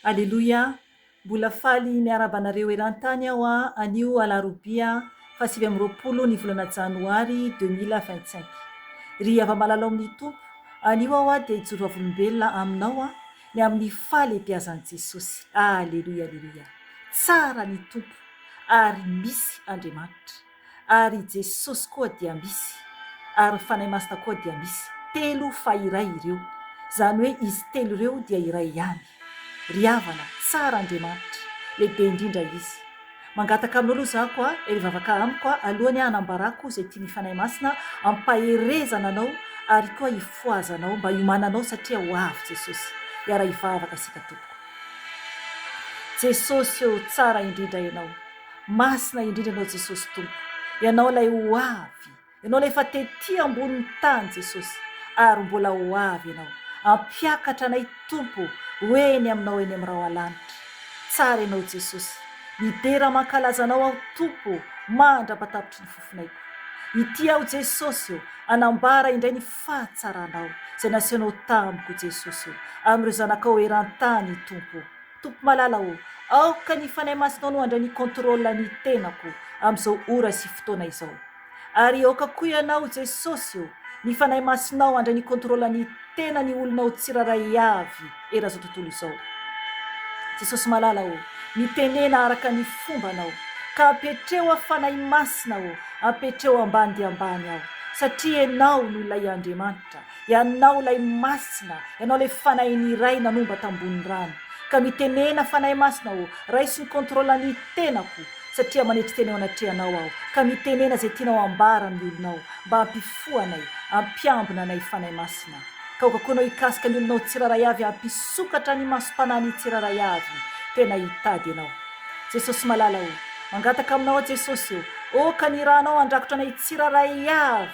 Aleloia! Mbola faly miarahaba anareo eran-tany aho anio alarobia faha 29 ny volana janoary 2025. Ry hava-malalao amin'ny Tompo, anio aho dia hijoro vavolombelona aminao ny amin'ny fahalehibiazan'i Jesosy. Aleloia aleloia! Tsara ny Tompo ary misy Andriamanitra. Ary i Jesosy koa dia misy, ary ny Fanahy Masina koa dia misy. Telo fa iray ireo. Izany hoe izy telo ireo dia iray ihany. Ry havana, tsara Andriamanitra. Lehibe indrindra Izy. Mangataka aminao aloha za koa, ry vavaka amiko a, alohany hanambarako izay tian'ny Fanahy Masina hampaherezana anao ary koa hifohazanao mba hiomananao satria ho avy Jesosy. Hiara-hivavaka isika tompoko. Jesosy ô, tsara indrindra Ianao. Masina indrindra Ianao Jesosy Tompo. Ianao ilay ho avy. Ianao ilay efa tety ambonin'ny tany Jesosy ary mbola ho avy Ianao. Ampiakatra anay Tompo ho eny aminao eny amin'ny rahoalanitra. Tsara Ianao Jesosy. Midera mankalaza Anao aho Tompo mandra-patapitry ny fofonaiko. Ity aho Jesosy ô, hanambara indray ny fahatsaranao izay nasehonao tamiko Jesosy ô, amin'ireo zanakao eran-tany Tompo ô. Tompo malala ô, aoka ny Fanahy Masinao no handray ny contrôle ny tenako amin'izao ora sy fotoana izao. Ary aoka koa Ianao Jesosy ô, ny Fanahy Masinao handray ny contrôle ny tena ny olonao tsirairay avy eran'izao tontolo izao. Jesosy malala ô, mitenena araka ny fombanao, ka apetreo aho Fanahy Masina ô, apetreo ambany dia ambany aho, satria Ianao no ilay Andriamanitra. Ianao ilay Masina, Ianao ilay Fanahin'ny Ray nanomba tambonin'ny rano. Ka mitenena Fanahy Masina ô, raiso ny contrôle ny tenako, satria manetry tena eo anatrehanao aho, ka mitenena izay tianao ambara amin'ny olonao, mba hampifoha anay, hampiambina anay Fanahy Masina. Ka aoka koa Ianao hikasika ny olonao tsirairay avy hampisokatra ny masom-panahin'ny tsirairay avy tena hitady Ianao. Jesosy malala ô, mangataka aminao aho Jesosy ô, aoka ny ranao handrakotra anay tsirairay avy.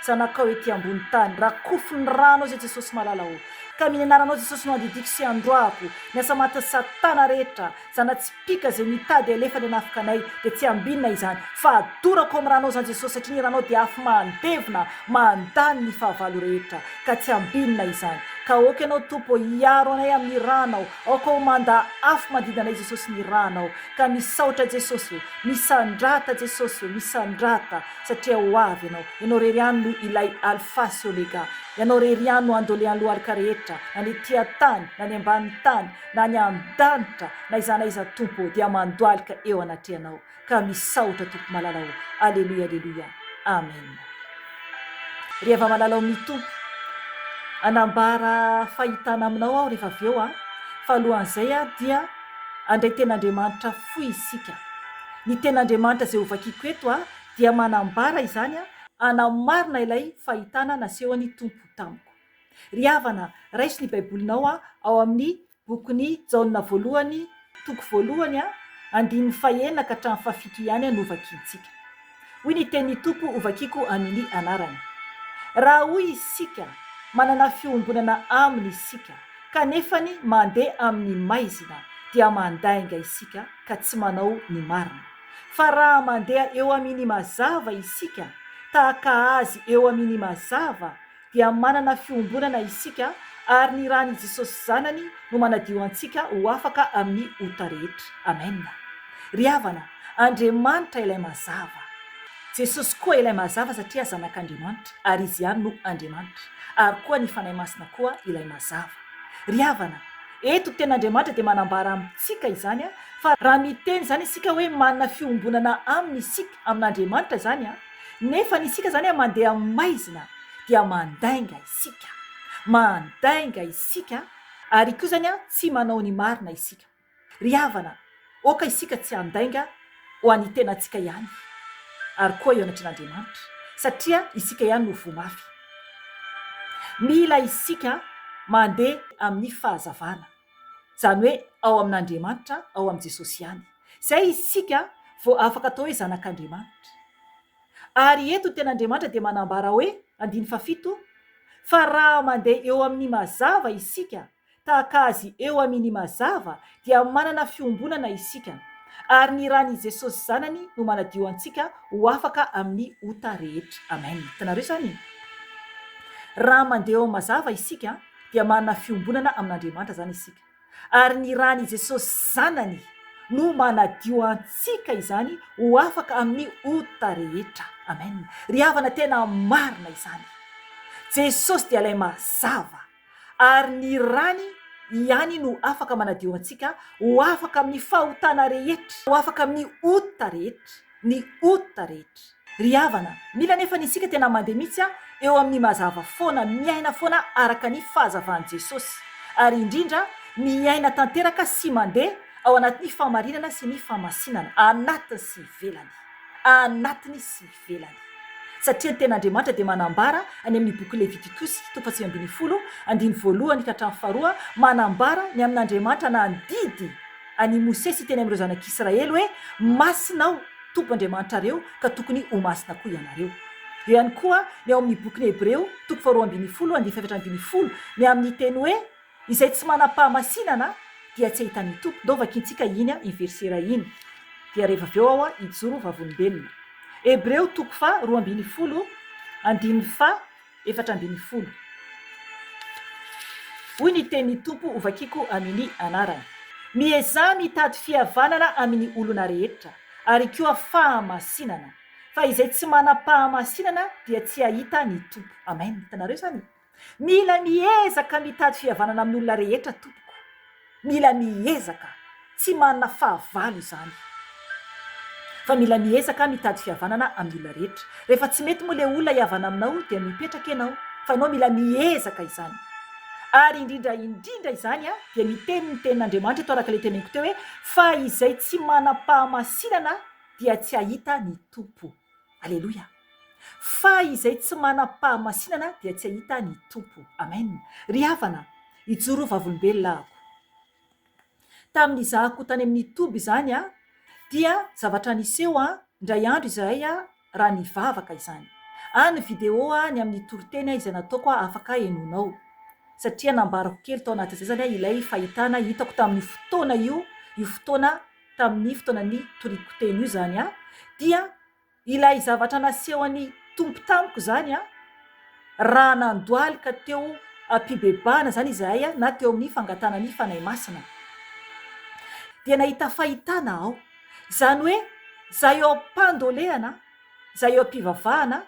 Zanakao ety ambony tany. Rakofy ny ranao izay Jesosy malala ô. Ka amin'ny anaranao Jesosy no andidiako sy androahako ny asa matin'i satana rehetra, zana-tsipìka izay mitady alefany hanafika anay dia tsy ambinina izany fa adorako amin'ny ranao izany Jesosy satria ny ranao dia afo mandevona mandany ny fahavalo rehetra ka tsy ambinina izany ka aoka ianao Tompo ô hiaro anay amin'ny ranao aoka ho manda afo mandidy anay Jesosy ny ranao ka misaotra Jesosy ô misandrata Jesosy ô misandrata satria ho avy Ianao. Ianao irery ihany no ilay Alpha sy Omega. Ianao irery ihany no andolean'ny lohalika rehetra, na ny ety an-tany, na ny ambanin'ny tany, na ny an-danitra, na iza na iza Tompo ô, dia mandohalika eo anatrehanao. Ka misaotra Tompo malala ô. Aleloia Aleloia. Amen. Ry hava-malala ao amin'ny Tompo, hanambara fahitana aminao aho rehefa avy eo an, fa alohan'izay aho dia handray ten'Andriamanitra fohy isika. Ny ten'Andriamanitra izay hovakiako eto an, dia manambara izany hanamarina ilay fahitana nasehon'ny Tompo tamiko. Ry havana, raiso ny Baibolinao ao amin'ny bokin'i Jaona voalohany, toko voalohany, andininy fahenina ka hatramin'ny fahafito ihany no vakintsika. Hoy ny tenin'ny Tompo hovakiko amin'ny anarany. Raha hoy isika, manana fiombonana Aminy isika, kanefany mandeha amin'ny maizina, dia mandainga isika ka tsy manao ny marina. Fa raha mandeha eo amin ny mazava isika, tahaka Azy eo amin ny mazava, dia manana fiombonana isika, ary ny ran i Jesosy Zanany no manadio antsika ho afaka amin ny ota rehetra. Amen. Ry havana, Andriamanitra ilay mazava. Jesosy koa ilay mazava satria Zanak Andriamanitra, ary Izy ihany no Andriamanitra. Ary koa ny Fanahy Masina koa ilay mazava. Ry havana, eto ny Tenin'Andriamanitra dia manambara amintsika izany Fa raha miteny izany isika hoe manana fiombonana Aminy isika, amin'Andriamanitra izany an, nefa ny isika izany an mandeha amin'ny maizina, dia mandainga isika. Mandainga isika, ary koa izany an tsy manao ny marina isika. Ry havana, aoka isika tsy handainga ho an'ny tenantsika ihany, ary koa eo anatrehan'Andriamanitra, satria isika ihany no voa mafy. Mila isika mandeha amin'ny fahazavana. Izany hoe ao amin'Andriamanitra, ao amin'i Jesosy ihany. Izay isika vao afaka atao hoe zanak'Andriamanitra. Ary eto ny tenin'Andriamanitra dia manambara hoe, andininy fahafito, Fa raha mandeha eo amin'ny mazava isika, tahaka Azy eo amini mazava, dia manana fiombonana isika. Ary ny ran'i Jesosy Zanany no manadio antsika ho afaka amin'ny ota rehetra. Amen. Hitanareo izany? Raha mandeha eo amin'ny mazava isika, dia manana fiombonana amin'Andriamanitra izany isika. Ary ny ran' i Jesosy Zanany no manadio antsika izany ho afaka amin'ny ota rehetra. Amen. Ry havana tena marina izany. Jesosy dia ilay mazava ary ny rany ihany no afaka manadio antsika ho afaka amin'ny fahotana rehetra, ho afaka amin'ny ota rehetra, ny ota rehetra. Ry havana, mila anefa ny isika tena mandeha mihitsy eo amin'ny mazava foana, miaina foana araka ny fahazavan'i Jesosy, ary indrindra miaina tanteraka sy mandeha ao anatin'ny fahamarinana sy ny fahamasinana, anatiny sy ivelany, anatiny sy ivelany. Satria ny Tenin'Andriamanitra dia manambara any amin'ny boky Levitikosy, toko faha 19, andininy voalohany ka hatramin'ny faharoa, manambara ny amin'Andriamanitra nandidy an'i Mosesy hiteny amin'ireo zanak'Israely hoe, Masina Aho, Tompo Andriamanitrareo, ka tokony ho masina koa ianareo. Eo ihany koa ny ao amin'ny bokin'ny Hebreo, toko faharoa ambinifolo, andininy fahefatra ambinifolo, ny amin'ny teny hoe, Izay tsy manam-pahamasinana dia tsy hahita ny Tompo. Ndao vakintsika iny iny verset iray iny, dia rehefa avy eo aho hijoro vavolombelona. Hebreo toko faha 12, andininy faha 14. Hoy ny tenin'ny Tompo hovakiko aminy anarany. Miezaha mitady fihavanana aminy olona rehetra, ary koa fahamasinana, fa izay tsy manam-pahamasinana dia tsy hahita ny Tompo. Amen. Hitanareo izany? Mila miezaka mitady fihavanana amin'ny olona rehetra tompoko. Mila miezaka. Tsy manana fahavalo izany. Fa mila miezaka mitady fihavanana amin'ny olona rehetra. Rehefa tsy mety moa ilay olona hihavana aminao dia mipetraka ianao. Fa ianao mila miezaka izany. Ary indrindra indrindra izany dia miteny ny tenin'Andriamanitra eto araka ilay teneniko teo hoe fa izay tsy manam-pahamasinana dia tsy hahita ny Tompo. Aleloia! Fa izay tsy manam-pahamasinana dia tsy hahita ny Tompo. Amen! Ry havana, hijoro vavolombelona aho. Tamin'ny nizahako tany amin'ny toby izany dia zavatra niseho indray andro izahay raha nivavaka izany. Any vidéo ny amin'ny toriteny izay nataoko afaka henoinao. Satria nambarako kely tao anatin'izay izany ilay fahitana hitako tamin'io fotoana io, io fotoana tamin'ny fotoana nitoriako teny io izany aho, dia ilay zavatra nasehon'ny Tompo tamiko izany an, raha nandohalika teo am-pibebahana izany izahay na teo amin'ny fangatahana ny Fanahy Masina, dia nahita fahitana aho, izany hoe izaho eo am-pandolehana, izaho eo am-pivavahana,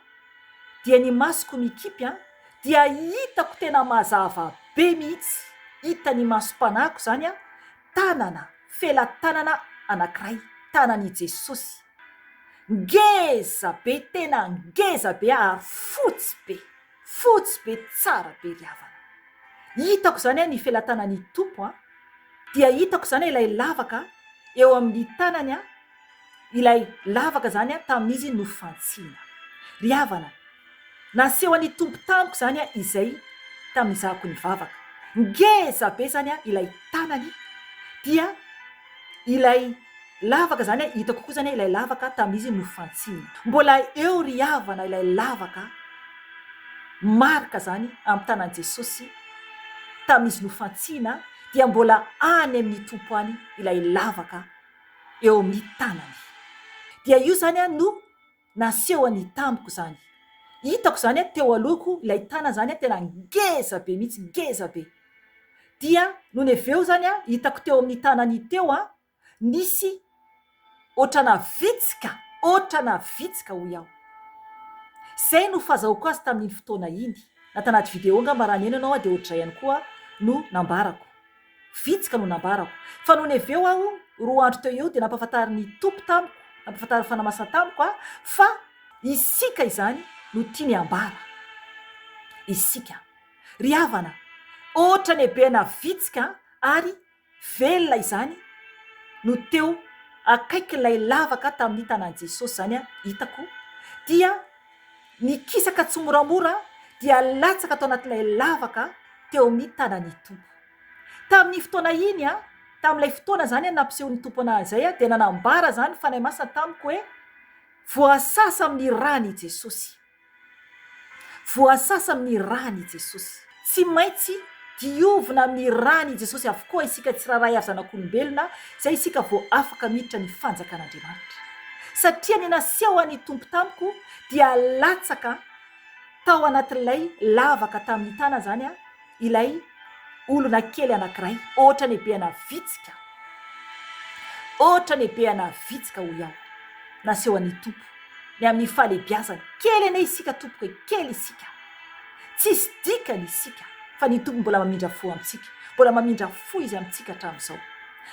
dia ny masoko mikipy an, dia hitako tena mazava be mihitsy, hitan'ny masom-panahiko izany an, tanana, felatanana anankiray, tanan' i Jesosy. Ngeza be, tena ngeza be ary fotsy be, fotsy be tsara be ry havana. Hitako izany ny felatanan' i Tompo an, dia hitako izany ilay lavaka eo amin' ny tanany an, ilay lavaka izany tamin' izy nofantsihina. Ry havana, Nasehon'ny Tompo tamiko izany izay tamin'izahako nivavaka. Ngeza be izany ilay tanany dia ilay lavaka izany hitako koa izany ilay lavaka tamin'izy nofantsihina. Mbola eo ry havana ilay lavaka marika izany amin'ny tanan'i Jesosy tamin'izy nofantsihina dia mbola any amin'ny Tompo any ilay lavaka eo amin'ny tanany. Dia io izany no Nasehony tamiko izany. Hitako izany teo alohako ilay tanana izany tena ngeza be mihitsy, ngeza be. Dia nony avy eo izany hitako teo amin'ny tanany teo nisy ohatrana vitsika, ohatrana vitsika hoy aho. Izay no fazahoako azy tamin'iny fotoana iny. Na tanaty video angamba raha nihaino ianao dia ohatr'izay ihany koa no nambarako. Vitsika no nambarako. Fa nony avy eo aho, roa andro teo eo, dia nampahafantarin'ny Tompo tamiko, nampahafantarin'ny Fanahy Masina tamiko aho, fa isika izany no tiany hambara. Isika. Ry havana, ohatran'ny habehana vitsika ary velona izany no teo akaikin'ilay lavaka tamin'ny tanan'i Jesosy izany hitako, dia nikisaka tsimoramora dia latsaka tao anatin'ilay lavaka teo amin'ny tanan'ny Tompo. Tamin'iny fotoana iny, tamin'ilay fotoana izany nampisehon'ny Tompo anah izay, dia nanambara izany ny Fanahy Masina tamiko hoe, Voasasa amin'ny ràny i Jesosy. Voasasa amin'ny ràny i Jesosy. Tsy maintsy diovina amin'ny ràny i Jesosy avokoa isika tsirairay avy zanak'olombelona, izay isika vao afaka miditra ny fanjakan'Andriamanitra. Satria ny nasehon'ny Tompo tamiko dia latsaka tao anatin'ilay lavaka tamin'ny tanana izany ilay. Olona kely anankiray, ohatra ny habeana vitsika, ohatra ny habeana vitsika hoy aho, nasehon'ny Tompo ny amin'ny fahalehibiazany. Kely anie isika tompoko e, kely isika. Tsisy dikany isika, fa ny Tompo mbola mamindra fo amintsika, mbola mamindra fo Izy amintsika hatramin'izao.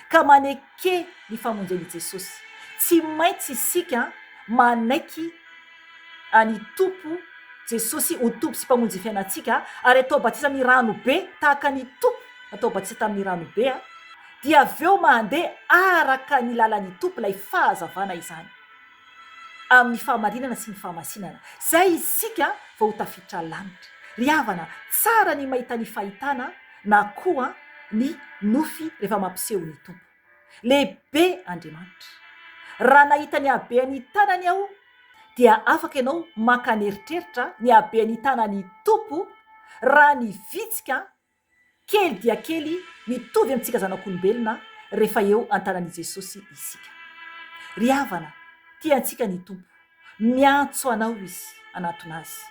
Ka maneke ny famonjen'i Jesosy. Tsy maintsy isika manaiky an'i Tompo Jesosy ho Tompo sy Mpamonjy ny fiainantsika ary atao batisa amin'ny rano be tahaka ny Tompo natao batisa tamin'ny rano be dia avy eo mandeha araka ny lalan'ny Tompo ilay fahazavana izany amin'ny fahamarinana sy ny fahamasinana. Izay isika vao ho tafiditra lanitra. Ry havana, tsara ny mahita ny fahitana na koa ny nofy rehefa mampiseho ny Tompo. Lehibe Andriamanitra. Raha nahita ny habean'ny tanany aho, dia afaka ianao maka an'eritreritra ny habean'ny tanan'ny Tompo raha ny vitsika kely dia kely mitovy amintsika zanak'olombelona rehefa eo an-tanan'i Jesosy isika. Ry havana, tia antsika ny Tompo. Miantso anao Izy hanantona Azy.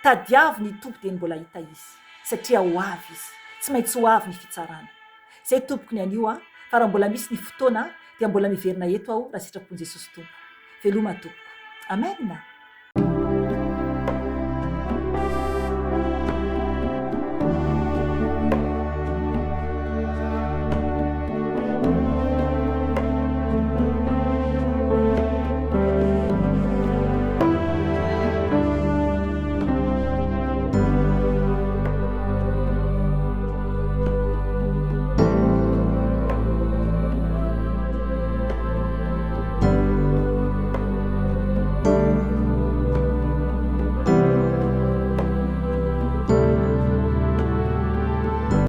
Tadiavo ny Tompo dieny mbola hita Izy, satria ho avy Izy. Tsy maintsy ho avy ny fitsarana. Izay tompoko ny anio a, fa raha mbola misy ny fotoana dia mbola miverina eto aho raha sitrapon'i Jesosy Tompo. Veloma tompoko. Amen!